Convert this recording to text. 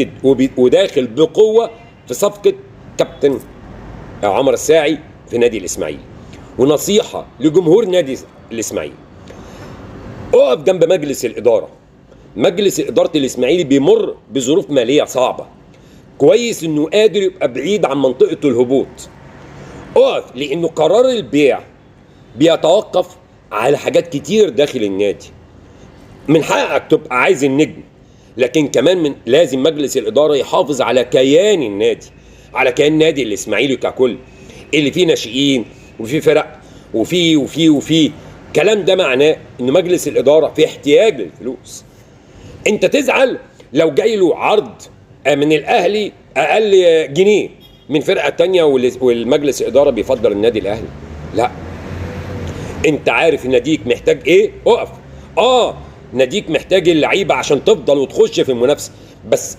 بيأكد وداخل بقوة في صفقة كابتن عمر الساعي في نادي الاسماعيلي. ونصيحة لجمهور نادي الاسماعيلي، اقف جنب مجلس الادارة. مجلس ادارة الاسماعيلي بيمر بظروف ماليه صعبة، كويس انه قادر يبقى بعيد عن منطقة الهبوط. اقف، لانه قرار البيع بيتوقف على حاجات كتير داخل النادي. من حقك تبقى عايز النجم، لكن كمان من لازم مجلس الادارة يحافظ على كيان النادي، على كيان نادي الاسماعيلي ككل، اللي فيه ناشئين وفيه فرق وفيه وفيه وفيه. الكلام ده معناه ان مجلس الادارة في احتياج للفلوس. انت تزعل لو جاي له عرض من الاهلي اقل جنيه من فرقه تانية والمجلس الادارة بيفضل النادي الاهلي. لا، انت عارف ناديك محتاج ايه، اقف. ناديك محتاج اللعيبة عشان تفضل وتخش في المنافسة، بس